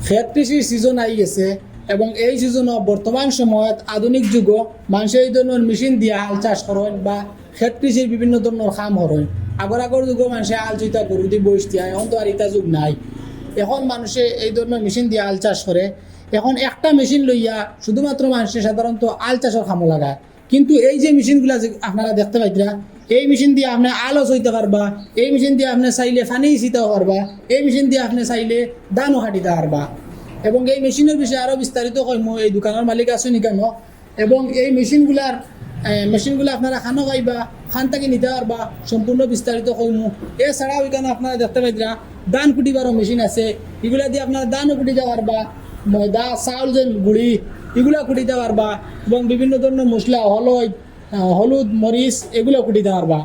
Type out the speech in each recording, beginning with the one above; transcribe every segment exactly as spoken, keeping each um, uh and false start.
খেত কৃষির season I গেছে এবং এই সিজনও বর্তমান সময়ত আধুনিক যুগও মানষে এই ধরনর মেশিন দিয়া হাল চাষ করইন বা খেত কৃষির বিভিন্ন ধরনর কাম করইন। আগর আগর যুগও মানষে হাল চুইতা গরু দি বইস দিয়া, এখন তো আর ইতা যুগ নাই। এখন মানষে এই ধরনর মেশিন দিয়া হাল চাষ করে। এখন একটা মেশিন লইয়া শুধুমাত্র মানষে সাধারণত হাল চাষর কামো লাগায়। কিন্তু এই যে মেশিনগুলা যে আপনারা দেখতে পাইতরা, এই মেশিন দিয়া আপনে হালও চুইতা পারবা, এই মেশিন দিয়া আপনে চাইলে পানি ছিটাও পারবা, এই মেশিন দিয়া আপনে চাইলে ধানও কাটিতা পারবা। এবং এই মেশিনর বিষয়ে আরো বিস্তারিত কইমু, এই দোকানর মালিক আছইন ইকানো। এবং এই মেশিনগুলার, এ, মেশিনগুলা আপনারা কানো পাইবা, কান থাকি নিতা পারবা, সম্পূর্ণ বিস্তারিত কইমু। এছাড়াও ইকানো আপনারা দেখতে পাইতরা ধান কুটিবারও মেশিন আছে, ইগুলা দি আপনারা ধানও কুটিতা পারবা, ময়দা, চাউল যে গুড়ি, ইগুলা কুটিতা পারবা, এবং বিভিন্ন ধরনর মশলা, হলুদ, আহ, হলুদ, মরিচ, এগুলা কুটিতা পারবা।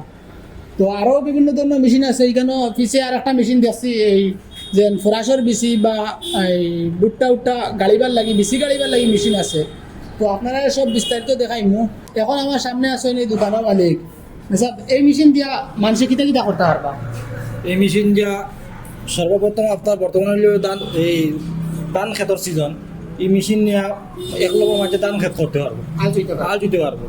তো আরো বিভিন্ন ধরনর মেশিন আছে। ইকানো পিছে আর একটা মেশিন দেখছি, এই যে ফরাসর বিচি বা এই ভুট্টা উট্টা গাড়িবার লাগি, বিচি গাড়িবার লাগি মেশিন আছে। তো আপনারা সব বিস্তারিত দেখাইমু। এখন আমার সামনে আছইন এই দোকানর মালিক। আচ্ছা, এই মেশিন দিয়া মানষে কিতা কিতা করতা পারবা? এই মেশিন দিয়া সর্বপ্রথম আপনার বর্তমানে অইলো ধান, এই ধান খেতর সিজন। এই মেশিন নিয়া এক লগে মানষে ধান খেত করতে পারবো, হাল চুইতা পারবা। হাল চুইতে পারবো।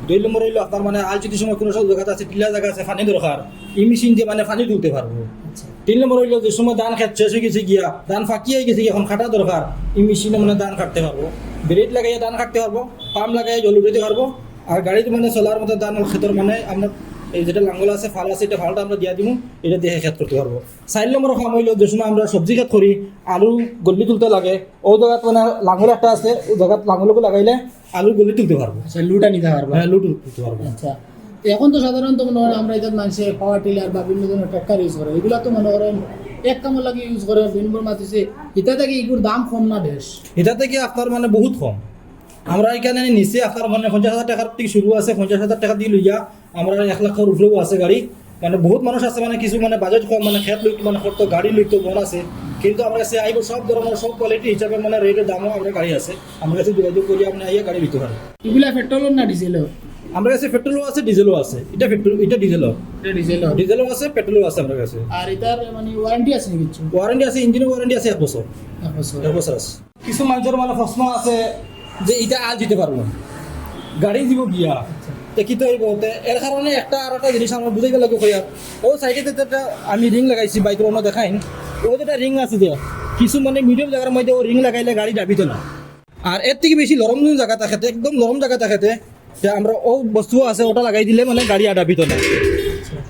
দুই নম্বর অইলো আপনার মানে হাল চুইতে সময় কোনো সব জায়গা আছে, টিলা জায়গা আছে, পানি দরকার, এই মেশিন দিয়া মানে পানি তুলতে পারবো। আচ্ছা। তিন নম্বর অইলো যে সময় ধান খেত শেষ অই গেছে গিয়া, ধান ফাকি অই গেছে গিয়া, এখন কাটা দরকার, এই মেশিনে মানে ধান কাটতে পারবো। ব্লেড লাগাইয়া ধান কাটতে পারবো, পাম্প লাগাইয়া জল উঠাইতে পারবো। আর গাড়িত মানে চলার মতো ধান খেতর মানে আমরা এই যেটা লাঙ্গল আছে, ফাল আছে, এটা ফালটা আমরা দিয়া দিমু, এটা দিয়া খেত করতে পারবো। চাইর নম্বর কাম অইলো যে সময় আমরা সবজি খেত করি, আলু গল্লি তুলতে লাগে, ও জাগাত মানে লাঙ্গল একটা আছে, ও জাগাত লাঙ্গলগু লাগাইলে আলু গল্লি তুলতে পারবো। আচ্ছা, লুটা নিতে পারবো। হ্যাঁ, লুট তুলতে পারবো। আচ্ছা, এখন তো সাধারণত মনে হয় আমরা ইতাত মানষে পাওয়ার টিলার বা বিভিন্ন ধরনের ট্রাক্টর ইউজ করে, এগুলা তো মনে করেন এক কামর লাগি ইউজ করে, দুই নম্বর মাতিছে, ইতা থাকি ইগুর দাম কম না বেশ? ইতা থাকি আপনার মানে বহুত কম। আমরা ইকানো নিচে আপনার মানে পঞ্চাশ হাজার টাকার থাকি শুরু আছে, পঞ্চাশ হাজার টাকা দি লইয়া আমরা এক লাখর উপরেও আছে গাড়ি। মানে বহুত মানুষ আছে মানে কিছু মানে বাজেট কম, মানে খেত লইতো, মানে করতো, গাড়ি লইতো মন আছে, কিন্তু আমরা কাছে আইবো সব ধরনের সব কোয়ালিটি হিসাবে মানে রেটের দামও আমরা গাড়ি আছে। আমার কাছে যোগাযোগ করি আপনে আইয়া গাড়ি নিতে পারেন। এগুলা পেট্রোল না ডিজেল? আমার কাছে পেট্রোলও আছে, ডিজেলও আছে। এটা পেট্রোল, এটা ডিজেল। এটা ডিজেল। ডিজেলও আছে, পেট্রোলও আছে আমার কাছে। আর এটার মানে ওয়ারেন্টি আছে নি কিছু? ওয়ারেন্টি আছে, ইঞ্জিনের ওয়ারেন্টি আছে এক বছর। এক বছর। এক বছর আছে। কিছু মানুষের মানে প্রশ্ন আছে যে এটা আল দিতে পারবো না, গাড়ি দিব গিয়া, তে কি তো এই বলতে, এর কারণে একটা আর একটা জিনিস আমরা বুঝাইবার লাগি কইয়ার। ও সাইডে তো একটা আমি রিং লাগাইছি, বাইকের অন্য দেখাইন, ও যেটা রিং আছে যে কিছু মানে মিডিয়াম জায়গার মধ্যে ও রিং লাগাইলে গাড়ি ডাবিত না। আর এর থাকি বেশি নরম জায়গা থাকেতে, একদম নরম জায়গা থাকেতে, তে আমরা ও বস্তু আছে, ওটা লাগাই দিলে মানে গাড়ি আর ডাবিত না।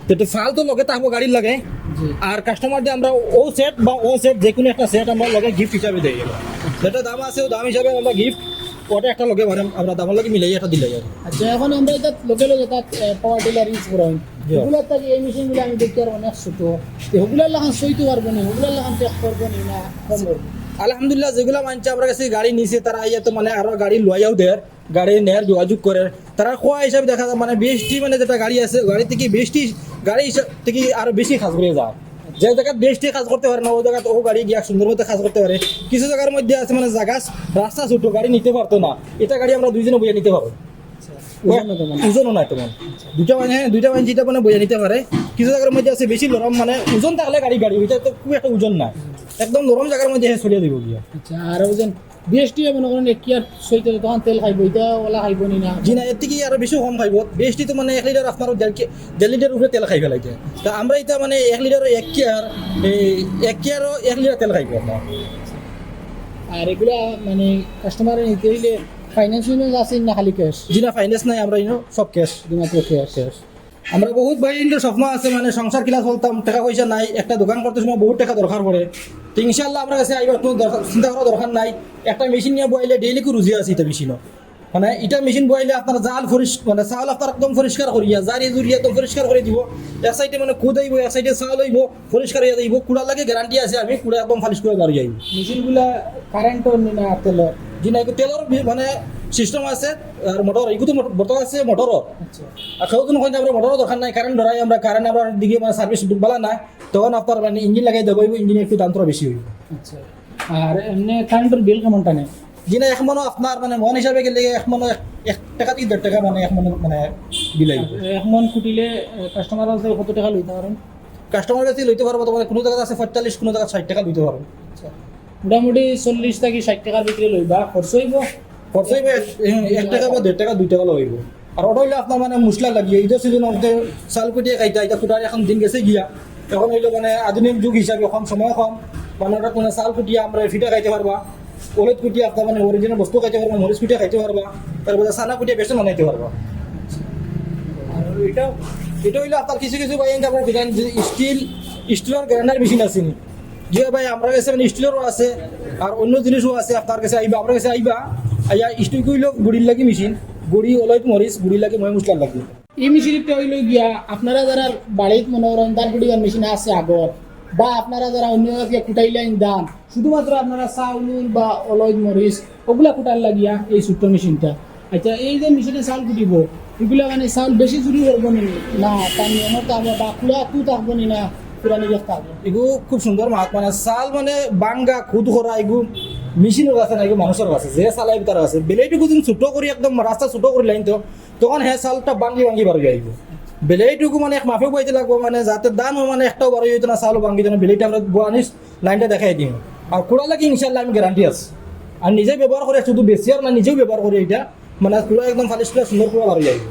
তে তো ফাল তো লগে থাকবো গাড়ির লগে। জি। আর কাস্টমার দিয়ে আমরা ও সেট বা ও সেট, যে কোনো একটা সেট আমরা লগে গিফট হিসাবে দেই। যেটা দাম আছে, ও দাম হিসাবে আমরা গিফট, ওটা একটা লগে মানে আমরা দামের লগে মিলাই একটা দিলাই আর। আচ্ছা, এখন আমরা এটা লগে লগে তাত, এ, পাওয়ার টিলার ইউজ করা হয়। জি। ওগুলা থাকি এই মেশিনগুলা আমি দেখি আর অনেক ছোট। তো ওগুলার লাখান সইতে পারবো না, ওগুলার লাখান টেক করবো না, না কম করবো? আলহামদুলিল্লাহ, যেগুলা মানছে আমরা কাছে গাড়ি নিছে, তারা আইয়া তো মানে আরো গাড়ি লইয়াও দেয়। গাড়ি নেয়ার যোগাযোগ করে। তারা খোয়া হিসাবে দেখা যায় মানে বিএসটি মানে যেটা গাড়ি আছে, গাড়ি থাকি বিএসটি গাড়ি হিসাব থাকি আরো বেশি কাজ করে যায়। যে জায়গাত বিএসটি কাজ করতে পারে না, ওই জায়গাত ও গাড়ি গিয়া সুন্দর মতো কাজ করতে পারে। কিছু জায়গার মধ্যে আছে মানে জায়গা, রাস্তা ছোট, গাড়ি নিতে পারতো না, এটা গাড়ি আমরা দুইজনে বইয়া নিতে পারবো। ওজনও তেমন। ওজনও নাই তেমন। দুইটা মানে, হ্যাঁ, দুইটা মানে যেটা মানে বইয়া নিতে পারে। কিছু জায়গার মধ্যে আছে বেশি নরম, মানে ওজন থাকলে গাড়ি গাড়ি, এটা তো খুব একটা ওজন না, একদম নরম জায়গার মধ্যে হ্যাঁ ছড়িয়ে দিব গিয়া। আচ্ছা, আর ওজন বিএসটি মনে করেন এক কিয়ার সইতে তখন তেল খাইবো, এটা ওলা খাইবো নি না? জি না, এর থাকি আরো বেশি কম খাইবো। বিএসটি তো মানে এক লিটার আপনার দেড় কি-, দেড় লিটার উপরে তেল খাই ফেলাইতে। তা আমরা এটা মানে এক লিটার এক কিয়ার, এই এক কিয়ারও এক লিটার তেল খাইবো আপনার। আর এগুলা মানে কাস্টমারে নিতে হইলে ফাইন্যান্স উইন্যান্স আছে না খালি ক্যাশ? জি না, ফাইন্যান্স নাই, আমরা ইনো সব ক্যাশ। শুধুমাত্র ক্যাশ। ক্যাশ। আমরা বহুত ভাই ইনো স্বপ্ন আছে মানে সংসার কিলা চলতাম, টাকা পয়সা নাই, একটা দোকান করতে সময় বহুত টাকা দরকার পড়ে। তো ইনশাআল্লাহ আমরা কাছে আইবার কোনো দরকার, চিন্তা করার দরকার নাই। একটা মেশিন নিয়ে বইলে ডেইলি কো রুজি আছে এটা মেশিনও। মানে এটা মেশিন বইলে আপনার জাল পরিষ্-, মানে চাউল আপনার একদম পরিষ্কার করিয়া, জারি জুরিয়া একদম পরিষ্কার করে দিব। এক সাইডে মানে খুদ অইব, এক সাইডে চাউল অইব, পরিষ্কার হইয়া যাইব। কুড়ার লাগি গ্যারান্টি আছে, আমি কুড়া একদম ফালিশ করে বাড়ি যাইব। মেশিনগুলা কারেন্টর নি না তেলর? জি না, একটু তেলর বি-, মানে সিস্টেম আছে, আর মোটর, এগুলো তো মোটর, মোটর আছে, মোটরও। আচ্ছা। আর কেউ কোনো কইন যে আমরা মোটরও দরকার নাই, কারেন্ট ধরাই আমরা, কারেন্ট আমরা দিকে মানে সার্ভিস বালা না, তখন আপনার মানে ইঞ্জিন লাগাই দেবো, ইঞ্জিনে একটু দাম থোড়া বেশি হইব। আচ্ছা। আর এমনি কারেন্টর বিল কেমন টানে? জি না, এক মনো আপনার মানে মন হিসাবে গেলে এক মনো এক, এক টাকা থেকে দেড় টাকা মানে এক মনো মানে বিল আইব। এক মন কুটিলে, এ, কাস্টমার আছে কত টাকা লইতে পারেন? কাস্টমার কাছে লইতে পারবো, তোমার কোনো জায়গা আছে পঁয়তাল্লিশ, কোনো জায়গা ষাট টাকা লইতে পারবো। আচ্ছা। মোটামুটি চল্লিশ থাকি ষাইট টেকার ভিতরে লইবা, খরচ অইবো। খরচ অইবো এক, এক টেকা বা দেড় টেকা, দুই টেকা লইবো। আর ওটা অইলো আপনার মানে মশলা লাগিয়া, ইদর সিজন অন্তে চাউল কুটিয়া খাইতা, ইতা কুটার অখন দিন গেছে গিয়া। অখন অইলো মানে আধুনিক যুগ হিসাবে কম সময় কম, মানে ওটা মানে চাউল কুটিয়া আমরা পিঠা খাইতে পারবা, অলইদ কুটিয়া আপনার মানে original বস্তু খাইতে পারবা, মরিচ কুটিয়া খাইতে পারবা, তারপরে চানা কুটিয়া বেসন বানাইতে পারবা। আর এটা, এটা অইলো আপনার কিছু কিছু ভাই, আমরা বুঝান যে স্টিল, স্টিলর গ্রাইন্ডার মেশিন আছে নি? জি ভাই, আমরার গেছে মানে স্টিলরও আছে, আর অন্য জিনিসও আছে। আপনার গেছে আইবা, আমরার গেছে আইবা, আইয়া স্টিল অইলো গুড়ির লাগি মেশিন, গুড়ি, অলইদ, মরিচ, গুড়ির লাগি, ময় মশলার লাগি। এই মেশিনটা অইলো গিয়া আপনারা যারা বাড়িত মনে করেন ধান কুটিবার মেশিন আছে আগর, বা আপনারা যারা অন্য জাগাত গিয়া কুটাইলাইন ধান, শুধুমাত্র আপনারা চাউল বা অলইদ মরিচ ওগুলা কুটার লাগিয়া এই ছোট্ট মেশিনটা। আচ্ছা, এই যে মেশিনে চাউল কুটিবো, এগুলা মানে চাউল বেশি চুরি করবো নি? না, তার নিয়মর তো আমরা বাকুড়া তু থাকবো নি না, পুরানি গেছ থাকবো। এগু খুব সুন্দর মাত, মানে চাউল মানে বাঙ্গা খুদ করা, এগু মেশিনর কাছে না, এগু মানুষর কাছে, যে চালাইবো তার কাছে। বেলেটুকু যদি ছোট করি, একদম রাস্তা ছোট করি লাইন তো, তখন হে চাউলটা বাঙ্গি বাঙ্গি বার অইয়া আইবো। বেলেটুকু মানে এক মাফে বইতে লাগবো, মানে যাতে ধানও মানে একটাও বার অইতো না, চাউলও বাঙ্গি যেন বেলেটে আমরা বয়ানিস লাইনটা দেখাই দিই। আর কুড়া লাগি ইনশাল্লাহ আমি গ্যারান্টি আছে। আর নিজে ব্যবহার করে, শুধু বেশি আর না, নিজেও ব্যবহার করি এটা, মানে কুড়া একদম ফালিশ করে সুন্দর করে বার অইয়া আইবো।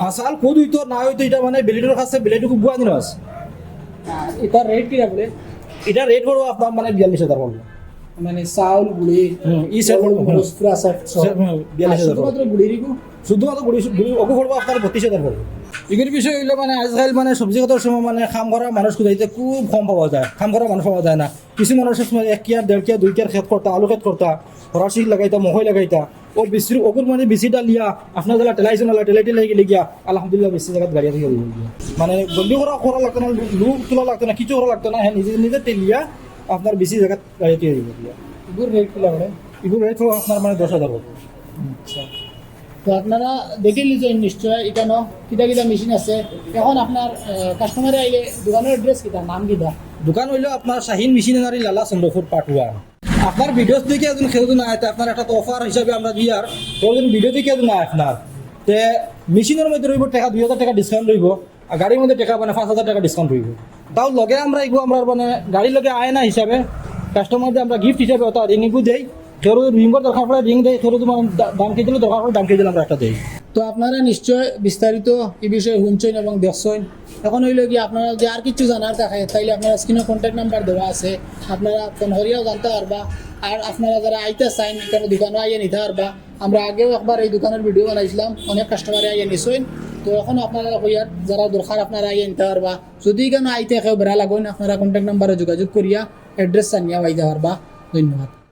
আর চাউল খুদ অইতো না অইতো এটা মানে বেলেটর কাছে বেলেটুকু বুয়া দিন আছে। এটা রেট কিতা বলে? এটা রেট পড়বো আপনার মানে বিয়াল্লিশ হাজার পড়বো। মানে চাউল, গুড়ি, হুম, ই সেট পড়বো, হুম। মরিচ, পুরা সেট সহ। সেট, হুম, বিয়াল্লিশ হাজার আর শুধুমাত্র গুড়ির ইগু? শুধুমাত্র গুড়ি, গুড়ি ওগু পড়বো আপনার বত্রিশ হাজার পড়বো। ইগুর বিষয় অইলো মানে আজকাল মানে সবজি কাটার সময় মানে কাম করা মানুষ খুঁজাইতে খুব কম পাওয়া যায়, কাম করা মানুষ পাওয়া যায় না। কিছু মানুষর সময় এক কিয়ার, দেড় কিয়ার, দুই কিয়ার খেত করতা, আলু খেত করতা, ফরাসি লাগাইতা, মকই লাগাইতা, ও বিচি, ওগুর মানে বিচিটা লিয়া আপনার যারা টেলাইছে না, টেলাই টেলাই গেলে গিয়া আলহামদুলিল্লাহ বেশি জায়গাত গাড়ি থেকে গিয়া। মানে গন্ডি করা, করা লাগতো না, লু-, লু তোলা লাগতো না, কিছু করা লাগতো না, হ্যাঁ নিজে নিজে টেলিয়া আপনার বেশি জায়গাত গাড়ি থেকে গিয়া। ইগুর রেট কিলা পড়ে? ইগুর রেট হলো আপনার মানে দশ হাজার পড়বো। আচ্ছা, তো আপনারা দেখি লিছেন নিশ্চয় এখানো কিতা কিতা মেশিন আছে। এখন আপনার, আহ, কাস্টমারে আইলে দোকানর অ্যাড্রেস কিতা, নাম কিতা? দোকান অইলো আপনার শাহিন মেশিনারি, লালা চন্দ্রপুর, পার্ট ওয়ান। আপনার ভিডিও দেখি একজন কেউ যদি না আয়, তে আপনার একটা অফার হিসাবে আমরা দিয়ার, কেউ যদি ভিডিও দেখি একজন না আয় আপনার, তে মেশিনর মধ্যে রইবো টেকা দুই হাজার টেকা ডিসকাউন্ট রইবো, আর গাড়ির মধ্যে টেকা মানে পাঁচ হাজার টেকা ডিসকাউন্ট রইবো। তাও লগে আমরা এগু আমরা মানে গাড়ির লগে আয় না হিসাবে কাস্টমাররে আমরা গিফট হিসাবে অতা রিং এগু দেই। কেউ রিংর দরকার পড়ে রিং দেই, কেউ তোমার দা-, দাম কেজিলো দরকার পড়ে দাম কেজিলো আমরা একটা দেই। তো আপনারা নিশ্চয় বিস্তারিত ই বিষয়ে হুনছইন এবং দেখছইন। এখন অইলো গিয়া আপনারা যদি আর কিছু জানার থাকে, তাইলে আপনারা স্ক্রিনো কন্ট্যাক্ট নাম্বার দেওয়া আছে, আপনারা ফোন করিয়াও জানতা পারবা। আর আপনারা যারা আইতা চাইন, এখানো দোকানো আইয়া নিতা পারবা। আমরা আগেও একবার এই দোকানর ভিডিও বানাইছিলাম, অনেক কাস্টমারে আইয়া নিছইন। তো এখন আপনারা কইয়ার যারা দরকার আপনারা আইয়া নিতা পারবা। যদি এখানো আইতে কেউ বেড়া লাগইন, আপনারা কন্ট্যাক্ট নাম্বারো যোগাযোগ করিয়া অ্যাড্রেস জানিয়া আইতা পারবা। ধন্যবাদ।